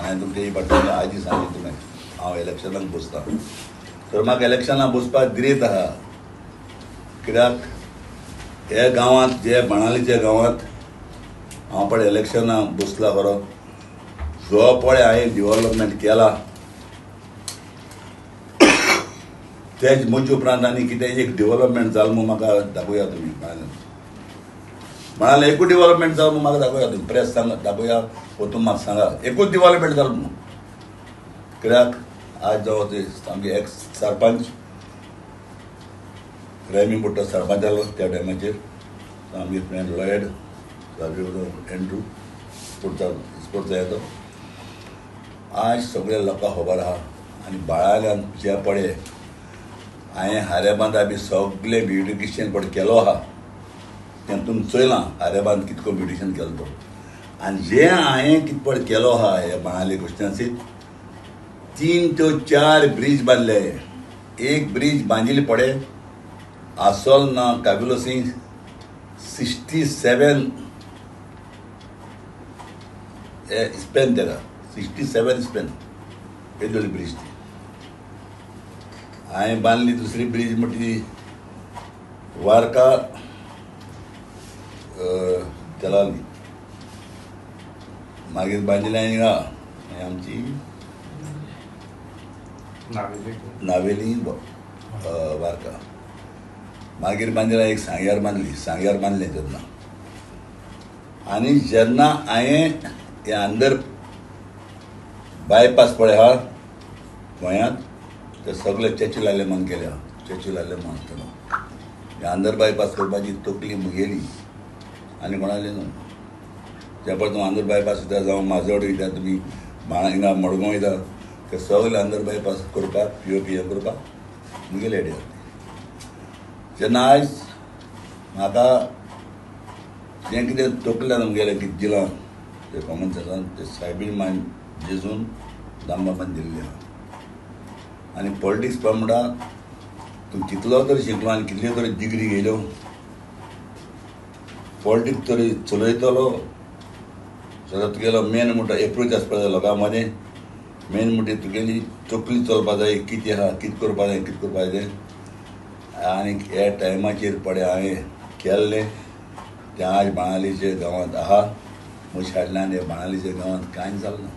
हांवें तुमचे ही पाटी आयज सांगली तुवें हांव इलेक्शनाक बसता तर म्हाका इलेक्शनाक बसपाक गिरेत आहा कित्याक हे गांवांत जे बाणालीच्या गांवांत हांव पळय इलेक्शनाक बसला खरो जो पळय हांवें डिवलपमेंट केला तेज म्हजे उपरांत आनी कितें एक डिवलपमेंट जालें म्हूण म्हाका दाखोवया तुमी. म्हणाले एकूच डिवलपमेंट जालें म्हूण म्हाका दाखोवया तुमी प्रेस सांगा दाखोवया वो तुमी म्हाका सांगा एकूच डिवलपमेंट जालें म्हूण. कित्याक आज जावं ते आमगे एक्स सरपंच रेमी बुट्टो सरपंच जालो त्या टायमाचेर आमगे फ्रेंड लॉयड एंड्रू स्पोर्ट्सा येतो आज सगळ्या लोकांक खबर आहा. आनी बाळाल्यान जे पळय हांवें हारेबांदा बी सगळें ब्युटिशियन पळय केलो आहा तें तुमी चोयलां हारेबांद कितको ब्युटिशियन केलो तो. आनी जें हांवें कितें पळय केलो आहा ह्या बाणाली क्रिस्टन्सीत 3 ते 4 ब्रीज बांदले. एक ब्रीज बांदिल्ली पळय आसोल ना काबिलोसी 67 स्पेन तेका 67 स्पेन येदोळी ब्रीज ती हांवें बांदली. दुसरी ब्रीज म्हणटी वार्का तेलाली मागीर बांदिल्ली हांवें हिंगा आमची नावेली वार्का. मागीर बांदिल्ली एक सांग्यार बांदली सांग्यार बांदलें तेन्ना. आनी जेन्ना हांवें हें अंदर बायपास पळय आहा गोंयांत ते सगळे चेची लायले मन केल्या चेची लायले मन केलो हे अंदर बायपास करपाची तकली मुगेली आनी कोणाली न्हू. ज्या पळय तूं अंदर बायपास वयता जावं माजोड वयता तुमी हिंगा मडगांव वयता ते सगळे अंदर बायपास करपाक पी ओ पी हें करपाक मुगेली आयडिया. जेन्ना आयज म्हाका जें कितें तकल्यान मुगेलें कितें दिलां तें कॉमन सेन्सान तें सायबीन मान जेजून दामबाबान दिल्लें आहा. आनी पॉलिटिक्स पळय म्हणटा तूं कितलो तरी शिकलो आनी कितल्यो तरी डिग्री घेयल्यो पॉलिटिक्स तरी चलयतलो जाल्यार तुगेलो मेन म्हणटा एप्रोच आसपा जाय लोकां मदें. मेन म्हणटा तुगेली तकली चलपा जाय कितें आहा कितें करपा जाय कितें करपा जाय. आनी ह्या टायमाचेर पळय हांवें केल्लें तें आज बाणालीच्या गांवांत आहा. म्हज्या फाटल्यान ह्या बाणालीच्या गांवांत कांय जालें ना.